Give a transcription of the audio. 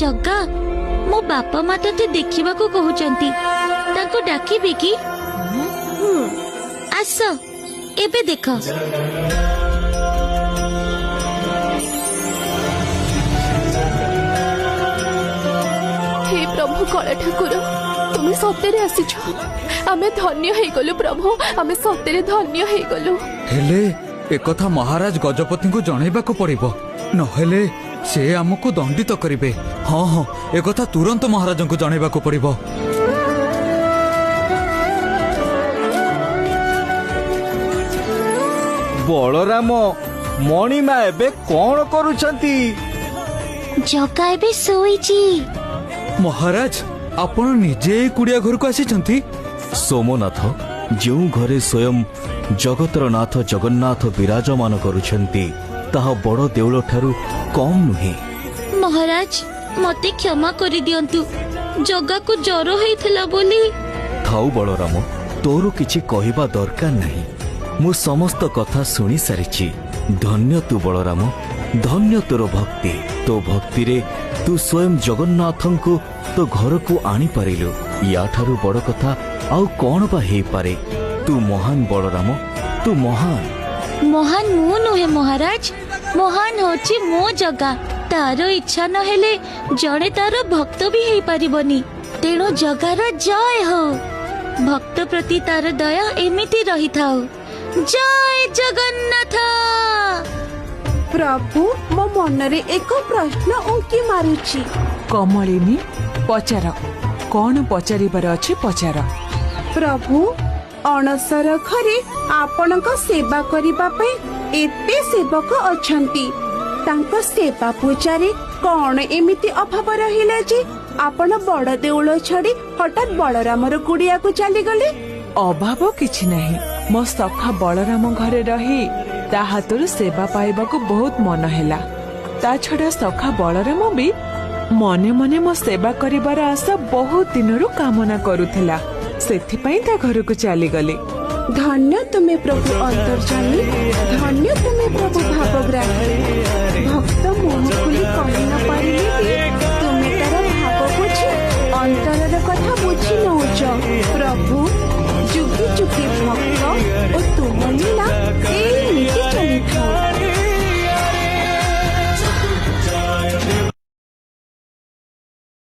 ଜଗା, ମୋ ବାପା ମା ତତେ ଦେଖିବାକୁ କହୁଛନ୍ତି, ତାଙ୍କୁ ଡାକିବି କି? ଆସ ଏବେ ଦେଖ। ହେ ପ୍ରଭୁ କଳା ଠାକୁର, ତୁମେ ସତରେ ଆସିଛ। ଆମେ ଧନ୍ୟ ହେଇଗଲୁ ପ୍ରଭୁ, ଆମେ ସତରେ ଧନ୍ୟ ହେଇଗଲୁ। ହେଲେ ଏକଥା ମହାରାଜ ଗଜପତିଙ୍କୁ ଜଣେଇବାକୁ ପଡିବ, ନହେଲେ ସେ ଆମକୁ ଦଣ୍ଡିତ କରିବେ। ହଁ ହଁ, ଏକଥା ତୁରନ୍ତ ମହାରାଜଙ୍କୁ ଜଣେଇବାକୁ ପଡିବ। ବଳରାମ, ମଣିମା ଏବେ କଣ କରୁଛନ୍ତି? ଜଗା ଏବେ ଶୋଇଛି। ମହାରାଜ, ଆପଣ ନିଜେ ଏଇ କୁଡିଆ ଘରକୁ ଆସିଛନ୍ତି? ସୋମନାଥ, ଯେଉଁ ଘରେ ସ୍ୱୟଂ ଜଗତର ନାଥ ଜଗନ୍ନାଥ ବିରାଜମାନ କରୁଛନ୍ତି, ତାହା ବଡ଼ ଦେଉଳ ଠାରୁ କମ୍ ନୁହେଁ। ମହାରାଜ, ମତେ କ୍ଷମା କରିଦିଅନ୍ତୁ, ଜଗାକୁ ଜ୍ୱର ହେଇଥିଲା ବୋଲି। ଥାଉ ବଳରାମ, ତୋର କିଛି କହିବା ଦରକାର ନାହିଁ। ମୁଁ ସମସ୍ତ କଥା ଶୁଣି ସାରିଛି। ଧନ୍ୟ ତୁ ବଳରାମ, ଧନ୍ୟ ତୋର ଭକ୍ତି। ତୋ ଭକ୍ତିରେ ତୁ ସ୍ୱୟଂ ଜଗନ୍ନାଥଙ୍କୁ ତୋ ଘରକୁ ଆଣିପାରିଲୁ। ୟାଠାରୁ ବଡ଼ କଥା ଆଉ କଣ ବା ହେଇପାରେ? ତୁ ମହାନ ବଳରାମ, ତୁ ମହାନ। ମହାନ ମୁଁ ନୁହେଁ ମହାରାଜ, ମହାନ ହଉଛି ମୋ ଜଗା। ତାର ଇଚ୍ଛା ନହେଲେ ଜଣେ ତାର ଭକ୍ତ ବି ହେଇପାରିବନି। ତେଣୁ ଜଗାର ଜୟ ହଉ। ଭକ୍ତ ପ୍ରତି ତାର ଦୟା ଏମିତି ରହିଥାଉ। ଜୟ ଜଗନ୍ନାଥ। ପ୍ରଭୁ, ମୋ ମନରେ ଏକ ପ୍ରଶ୍ନ ଉଙ୍କି ମାରୁଛି। କମଳିନୀ, ପଚାର, କଣ ପଚାରିବାର ଅଛି ପଚାର। ପ୍ରଭୁ, ଅଣସର ଘରେ ଆପଣଙ୍କ ସେବା କରିବା ପାଇଁ ଏତେ ସେବକ ଅଛନ୍ତି, ତାଙ୍କ ସେବା ପୂଜାରେ କଣ ଏମିତି ଅଭାବ ରହିଲା ଯେ ଆପଣ ବଡ ଦେଉଳ ଛାଡି ହଠାତ୍ ବଳରାମର କୁଡିଆକୁ ଚାଲିଗଲେ? ଅଭାବ କିଛି ନାହିଁ। ମୋ ସଖା ବଳରାମ ଘରେ ରହି ତା ହାତରୁ ସେବା ପାଇବାକୁ ବହୁତ ମନ ହେଲା। ତା ଛଡା ସଖା ବଳରାମ ବି ମନେ ମନେ ମୋ ସେବା କରିବାର ଆଶା ବହୁତ ଦିନରୁ କାମନା କରୁଥିଲା, ସେଥିପାଇଁ ତା ଘରକୁ ଚାଲିଗଲି। ଧନ୍ୟ ତୁମେ ପ୍ରଭୁ ଅନ୍ତର୍ଯାମୀ, ଧନ୍ୟ ତୁମେ ପ୍ରଭୁ ଭାବଗ୍ରାହୀ। ଭକ୍ତ ମୁହଁ ଖୋଲି କହି ନ ପାରିଲେ ବି ତୁମେ ତାର ଭାବ ବୁଝି ଅନ୍ତରର କଥା ବୁଝି ନଉଛ।